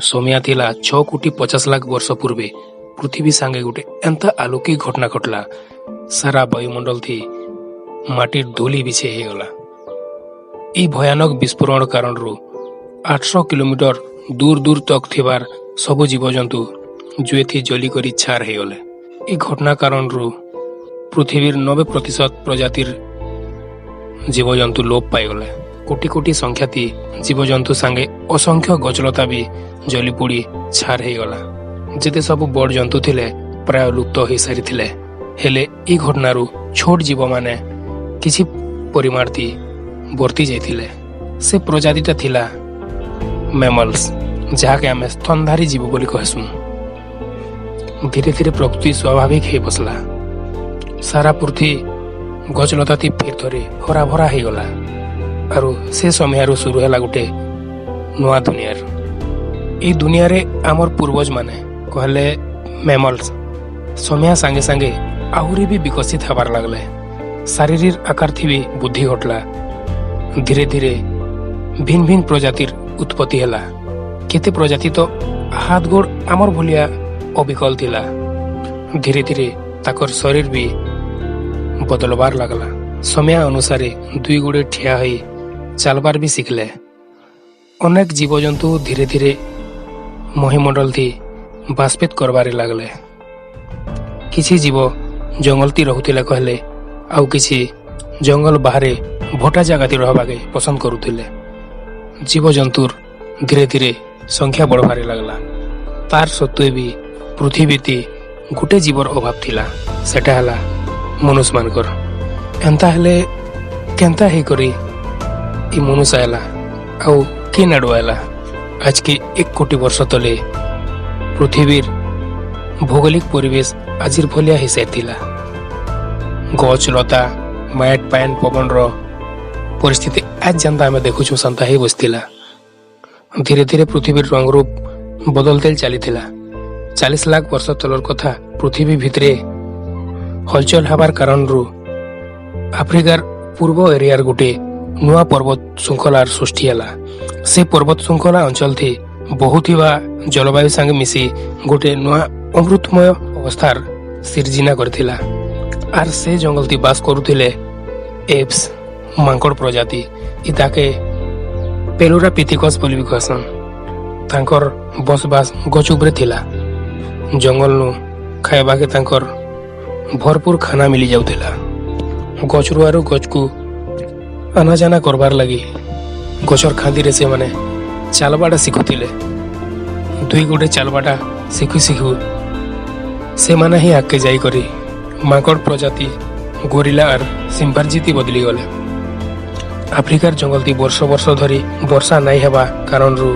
ସମିଆ ଥିଲା 6 କୋଟି 50 ଲାଖ ବର୍ଷ ପୂର୍ବେ ପୃଥିବୀ ସାଙ୍ଗେ ଗୋଟେ ଏନ୍ତା ଆଲୌକିକ ଘଟଣା ଘଟଲା, ସାରା ବାୟୁମଣ୍ଡଳ ଥି ମାଟିର ଧୂଳି ବିଛେଇ ହେଇଗଲା। এই ଭୟାନକ ବିସ୍ଫୋରଣ କାରଣରୁ 800 କିଲୋମିଟର ଦୂର ଦୂର ତକ ଥିବାର ସବୁ ଜୀବଜନ୍ତୁ ଜୁଏଥି ଜଲିକରି ଛାର ହେଇଗଲେ। এই ଘଟଣା କାରଣରୁ ପୃଥିବୀର 90% ପ୍ରଜାତିର ଜୀବଜନ୍ତୁ ଲୋପ ପାଇଗଲେ। କୋଟି କୋଟି ସଂଖ୍ୟାତି ଜୀବଜନ୍ତୁ ସାଙ୍ଗେ ଅସଂଖ୍ୟ ଗଛଲତା ବି ଜଲି ପୋଡ଼ି ଛାର ହେଇଗଲା। ଯେତେ ସବୁ ବଡ଼ ଜନ୍ତୁ ଥିଲେ, ପ୍ରାୟ ଲୁପ୍ତ ହେଇସାରିଥିଲେ। ହେଲେ ଏଇ ଘଟଣାରୁ ଛୋଟ ଜୀବମାନେ କିଛି ପରିମାଣତି ବର୍ତ୍ତି ଯାଇଥିଲେ। ସେ ପ୍ରଜାତିଟା ଥିଲା ମ୍ୟାମଲ୍ସ, ଯାହାକେ ଆମେ ସ୍ତନଧାରୀ ଜୀବ ବୋଲି କହେସୁଁ। ଧୀରେ ଧୀରେ ପ୍ରକୃତି ସ୍ୱାଭାବିକ ହେଇ ବସଲା। ସାରା ପୃଥ୍ୱୀ ଗଛଲତାତି ଫେର ଥରେ ହରାଭରା ହେଇଗଲା। ଆରୁ ସେ ସମୟରୁ ଶୁରୁ ହେଲା ଗୋଟେ ନୂଆ ଦୁନିଆର। ଏଇ ଦୁନିଆରେ ଆମର ପୂର୍ବଜ ମାନେ କହିଲେ ମ୍ୟାମଲ୍ସ ସମୟ ସାଙ୍ଗେ ସାଙ୍ଗେ ଆହୁରି ବି ବିକଶିତ ହେବାର ଲାଗଲେ। ଶାରୀରିକ ଆକାର ଥି ବି ବୃଦ୍ଧି ଘଟଲା। ଧୀରେ ଧୀରେ ଭିନ୍ନ ଭିନ୍ନ ପ୍ରଜାତିର ଉତ୍ପତ୍ତି ହେଲା। କେତେ ପ୍ରଜାତି ତ ହାତ ଗୋଡ଼ ଆମର ଭଳିଆ ଅବିକଳ ଥିଲା। ଧୀରେ ଧୀରେ ତାକର ଶରୀର ବି ବଦଲବାର ଲାଗଲା। ସମୟ ଅନୁସାରେ ଦୁଇ ଗୋଡ଼େ ଠିଆ ହୋଇ ଚାଲବାର ବି ଶିଖିଲେ। ଅନେକ ଜୀବଜନ୍ତୁ ଧୀରେ ଧୀରେ ମହିମଣ୍ଡଳ ଥି ବାଷ୍ପିତ କରବାରେ ଲାଗଲେ। କିଛି ଜୀବ ଜଙ୍ଗଲତି ରହୁଥିଲେ କହିଲେ, ଆଉ କିଛି ଜଙ୍ଗଲ ବାହାରେ ଭଟା ଜାଗାତି ରହିବାକେ ପସନ୍ଦ କରୁଥିଲେ। ଜୀବଜନ୍ତୁର ଧୀରେ ଧୀରେ ସଂଖ୍ୟା ବଢ଼ବାରେ ଲାଗଲା। ତାର ସତ୍ତ୍ୱେ ବି ପୃଥିବୀତି ଗୋଟେ ଜୀବର ଅଭାବ ଥିଲା, ସେଟା ହେଲା ମନୁଷମାନଙ୍କର। ଏନ୍ତା ହେଲେ କେନ୍ତା ହେଇକରି ଇ ମନୁଷ ଆଇଲା ଆଉ କେନ୍ ଆଡ଼ୁ ଆଇଲା? ଆଜକେ 1 କୋଟି ବର୍ଷ ତଲେ ପୃଥିବୀର ଭୌଗୋଳିକ ପରିବେଶ ଆଜିର ଭଳିଆ ହେଇସାରିଥିଲା। ଗଛ ଲତା, ମାଏଟ୍ ପାଏନ୍, ପବନର ପରିସ୍ଥିତି ଆଜ ଯେନ୍ତା ଆମେ ଦେଖୁଛୁ, ସେନ୍ତା ହେଇ ବସିଥିଲା। ଧୀରେ ଧୀରେ ପୃଥିବୀର ରଙ୍ଗରୂପ ବଦଲତେ ଚାଲିଥିଲା। 40 ଲାଖ ବର୍ଷ ତଲର କଥା। ପୃଥିବୀ ଭିତରେ ହଲଚଲ ହେବାର କାରଣରୁ ଆଫ୍ରିକାର ପୂର୍ବ ଏରିଆର ଗୋଟେ ନୂଆ ପର୍ବତ ଶୃଙ୍ଖଳାର ସୃଷ୍ଟି ହେଲା। ସେ ପର୍ବତ ଶୃଙ୍ଖଳା ଅଞ୍ଚଳ ଥି ବହୁଥିବା ଜଳବାୟୁ ସାଙ୍ଗେ ମିଶି ଗୋଟେ ନୂଆ ଅମୃତମୟ ଅବସ୍ଥାର ସିର୍ଜିନା କରିଥିଲା। ଆର୍ ସେ ଜଙ୍ଗଲତି ବାସ କରୁଥିଲେ ଏପ୍ସ, ମାଙ୍କଡ଼ ପ୍ରଜାତି। ଇତାକେ ପେଲୁରା ପିଥିକସ୍ ବୋଲି ବି କହେସନ୍। ତାଙ୍କର ବସବାସ ଗଛ ଉପରେ ଥିଲା। ଜଙ୍ଗଲନୁ ଖାଇବାକେ ତାଙ୍କର ଭରପୁର ଖାନା ମିଲି ଯାଉଥିଲା। ଗଛରୁ ଆରୁ ଗଛକୁ ଆନାଜାନା କରବାର ଲାଗି ଗଛର ଖାନ୍ଦିରେ ସେମାନେ ଚାଲବାଟା ଶିଖୁଥିଲେ। ଦୁଇ ଗୋଟେ ଚାଲବାଟା ଶିଖୁ ଶିଖୁ ସେମାନେ ହିଁ ଆଗକେ ଯାଇକରି ମାଙ୍କଡ଼ ପ୍ରଜାତି ଗୋରିଲା ଆର୍ ସିମ୍ପାଞ୍ଜିତି ବଦଳିଗଲେ। ଆଫ୍ରିକାର ଜଙ୍ଗଲତି ବର୍ଷ ବର୍ଷ ଧରି ବର୍ଷା ନାଇଁ ହେବା କାରଣରୁ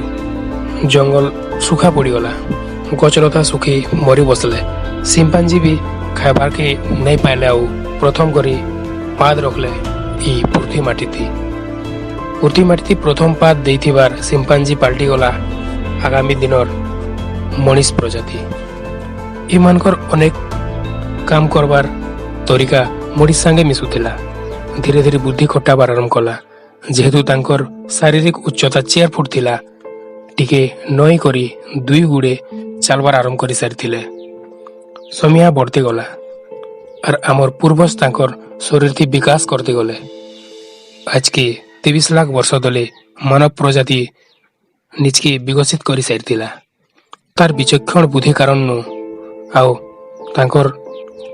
ଜଙ୍ଗଲ ଶୁଖା ପଡ଼ିଗଲା। ଗଛଲତା ଶୁଖି ମରି ବସଲେ। ସିମ୍ପାଞ୍ଜି ବି ଖାଇବାର୍କେ ନାଇଁ ପାଇଲେ। ଆଉ ପ୍ରଥମ କରି ପାଦ ରଖଲେ ଇ ପୃଥ୍ୱୀ ମାଟିତି। ପୃଥ୍ୱୀ ମାଟିତି ପ୍ରଥମ ପାଦ ଦେଇଥିବାର ସିମ୍ପାଞ୍ଜି ପାଲଟିଗଲା ଆଗାମୀ ଦିନର ମଣିଷ ପ୍ରଜାତି। ଏମାନଙ୍କର ଅନେକ କାମ କରବାର ତରିକା ମଣିଷ ସାଙ୍ଗେ ମିଶୁଥିଲା। ଧୀରେ ଧୀରେ ବୁଦ୍ଧି ଖଟାବାର ଆରମ୍ଭ କଲା। ଯେହେତୁ ତାଙ୍କର ଶାରୀରିକ ଉଚ୍ଚତା 4 ଫୁଟ ଥିଲା, ଟିକେ ନଇଁ କରି ଦୁଇ ଗୁଡ଼େ ଚାଲବାର ଆରମ୍ଭ କରି ସାରିଥିଲେ। ସମିଆ ବଢ଼ତେ ଗଲା ଆର୍ ଆମର ପୂର୍ବଜ ତାଙ୍କର ଶରୀରଥି ବିକାଶ କରତେ ଗଲେ। ଆଜକେ 23 ଲାଖ ବର୍ଷ ତଲେ ମାନବ ପ୍ରଜାତି ନିଜକେ ବିକଶିତ କରି ସାରିଥିଲା। ତାର ବିଚକ୍ଷଣ ବୁଦ୍ଧି କାରଣନୁ ଆଉ ତାଙ୍କର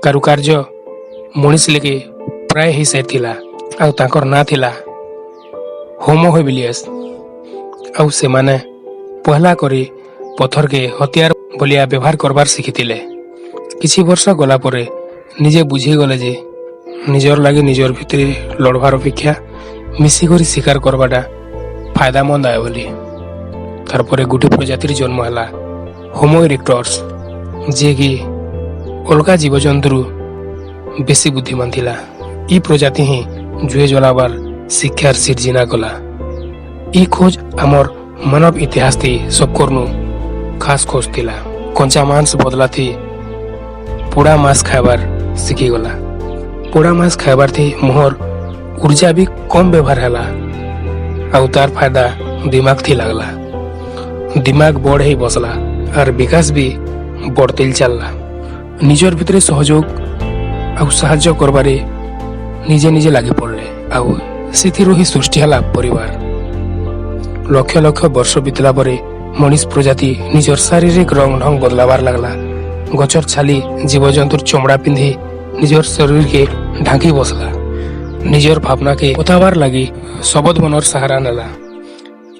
କାରୁକାର୍ଯ୍ୟ ମଣିଷ ଲେକେ ପ୍ରାୟ ହେଇସାରିଥିଲା। ଆଉ ତାଙ୍କର ନାଁ ଥିଲା ହୋମୋ ହେବିଲିୟସ୍। ଆଉ ସେମାନେ ପହଲା କରି ପଥରକେ ହତିଆର ଭଳିଆ ବ୍ୟବହାର କରବାର ଶିଖିଥିଲେ। କିଛି ବର୍ଷ ଗଲା ପରେ ନିଜେ ବୁଝିଗଲେ ଯେ ନିଜର ଲାଗି ନିଜର ଭିତରେ ଲଢ଼ବାର ଅପେକ୍ଷା ମିଶିକରି ଶିକାର କରବାଟା ଫାଇଦାମନ୍ଦ ଆଏ ବୋଲି। ତାରପରେ ଗୋଟେ ପ୍ରଜାତିର ଜନ୍ମ ହେଲା, ହୋମୋ ଇରେକ୍ଟର୍ସ, ଯିଏକି ଅଲଗା ଜୀବଜନ୍ତୁରୁ ବେଶୀ ବୁଦ୍ଧିମାନ ଥିଲା। ଇ ପ୍ରଜାତି ହିଁ ଜୁଏ ଜଲାବାର ଶିକ୍ଷାର ସିର୍ଜନା କଲା। ଇ ଖୋଜ ଆମର ମାନବ ଇତିହାସ ଥି ସବକରନୁ ଖାସ ଖୋଜ ଥିଲା। କଞ୍ଚା ମାଂସ ବଦଲା ଥି ପୋଡ଼ା ମାଂସ ଖାଇବାର ଶିଖିଗଲା। ପୋଡ଼ା ମାଂସ ଖାଇବାର ଥି ମୁହଁର ଉର୍ଜା ବି କମ ବ୍ୟବହାର ହେଲା ଆଉ ତାର ଫାଇଦା ଦିମାଗ ଥି ଲାଗଲା। ଦିମାଗ ବଡ଼ ହେଇ ବସଲା ଆର୍ ବିକାଶ ବି ବଢ଼ତେଲ ଚାଲଲା। ନିଜର ଭିତରେ ସହଯୋଗ ଆଉ ସାହାଯ୍ୟ କରବାରେ ନିଜେ ନିଜେ ଲାଗି ପଡ଼ିଲେ ଆଉ ସେଥିରୁ ହିଁ ସୃଷ୍ଟି ହେଲା ପରିବାର। ଲକ୍ଷ ଲକ୍ଷ ବର୍ଷ ବିତିଲା ପରେ ମଣିଷ ପ୍ରଜାତି ନିଜର ଶାରୀରିକ ରଙ୍ଗ ଢଙ୍ଗ ବଦଲାବାର ଲାଗଲା। ଗଛର ଛାଲି, ଜୀବଜନ୍ତୁର ଚମଡ଼ା ପିନ୍ଧି ନିଜର ଶରୀରକେ ଢାଙ୍କି ବସଲା। ନିଜର ଭାବନାକେ ବତାବାର ଲାଗି ଶବଦ ମନର ସାହାରା ନେଲା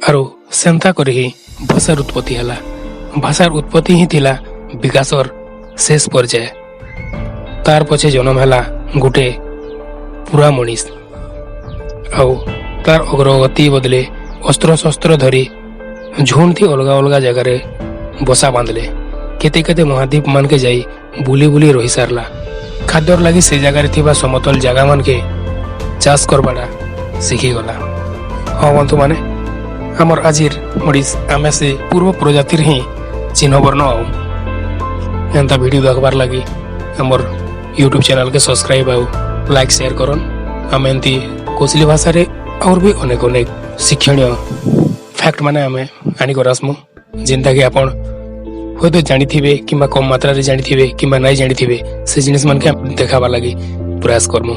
ଆରୁ ସେନ୍ତା କରି ହିଁ ଭାଷାର ଉତ୍ପତ୍ତି ହେଲା। ଭାଷାର ଉତ୍ପତ୍ତି ହିଁ ଥିଲା ବିକାଶର ଶେଷ ପର୍ଯ୍ୟାୟ। ତାର ପଛେ ଜନ୍ମ ହେଲା ଗୋଟେ ପୁରା ମଣିଷ ଆଉ ତାର ଅଗ୍ରଗତି ବଦଲେ ଅସ୍ତ୍ର ଶସ୍ତ୍ର ଧରି ଝୁଣ୍ଡ ଅଲଗା ଅଲଗା ଜାଗାରେ ବସା ବାନ୍ଧିଲେ। କେତେ କେତେ ମହାଦ୍ୱୀପ ମାନକେ ଯାଇ ବୁଲି ବୁଲି ରହି ସାରିଲା। ଖାଦ୍ୟର ଲାଗି ସେ ଜାଗାରେ ଥିବା ସମତଲ ଜାଗା ମାନକେ ଚାଷ କରବାଟା ଶିଖିଗଲା। ହଁ ବନ୍ଧୁମାନେ, ଆମର ଆଜିର ମଣିଷ ଆମେ ସେ ପୂର୍ବ ପ୍ରଜାତିର ହିଁ ଚିହ୍ନବର୍ଣ୍ଣ। ଆଉ ଏନ୍ତା ଭିଡ଼ିଓ ଦେଖବାର ଲାଗି ଆମର ୟୁଟ୍ୟୁବ୍ ଚ୍ୟାନେଲ୍କେ ସବସ୍କ୍ରାଇବ୍ ଆଉ ଲାଇକ୍ ସେୟାର କରନ୍। ଆମେ ଏମିତି କୋଶଲି ଭାଷାରେ ଆହୁରି ବି ଅନେକ ଅନେକ ଶିକ୍ଷଣୀୟ ଫ୍ୟାକ୍ଟ ମାନେ ଆମେ ଆଣିକରି ଆସ୍ମୁ, ଯେନ୍ଟାକି ଆପଣ ହୁଏତ ଜାଣିଥିବେ କିମ୍ବା କମ୍ ମାତ୍ରାରେ ଜାଣିଥିବେ କିମ୍ବା ନାଇଁ ଜାଣିଥିବେ। ସେ ଜିନିଷ ମାନକେ ଦେଖାବାର ଲାଗି ପ୍ରୟାସ କରମୁ।